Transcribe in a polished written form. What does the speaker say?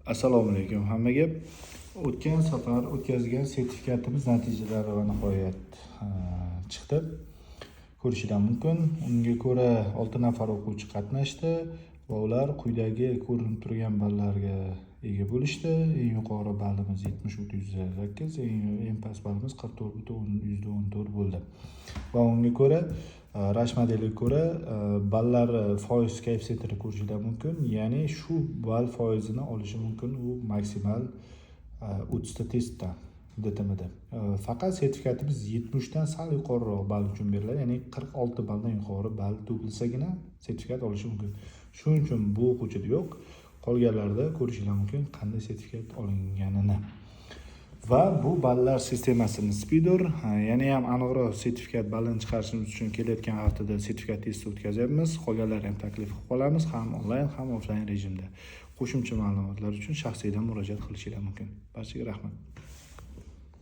Assalomu alaykum hammaga. O'tgan safar o'tkazgan sertifikatimiz natijalari va nihoyat chiqdi. Ko'rishinglar mumkin. Unga ko'ra 6 nafar o'quvchi qatnashdi va ular quyidagi ko'rinib turgan ballarga ega bo'lishdi. Eng yuqori ballimiz 70,8, eng past ballimiz 44,14 bo'ldi. Va unga ko'ra Rasch modeliga ko'ra ballari foiz koeffitsiyentini ko'rishinglar mumkin. Ya'ni shu ball foizini olishi mumkin u maksimal 30 ta testdan DTMda. Faqat sertifikatimiz 70 dan sal yuqoriroq ball uchun beriladi, ya'ni 46 balldan yuqori ball to'plasagina sertifikat olishi mumkin. Shuning uchun bu o'quvchida yo'q. Qolganlarida ko'rishinglar mumkin qanday sertifikat olinganini. Va bu ballar sistemasi nisbiydir. Yana ham aniqroq sertifikat ballini chiqarishimiz uchun kelayotgan haftada sertifikat testi o'tkazyapmiz. Qolganlarni ham taklif qilib qolamiz, ham onlayn, ham offlayn rejimda. Qo'shimcha ma'lumotlar uchun shaxsiydan murojaat qilishinglar mumkin. Barchaga rahmat.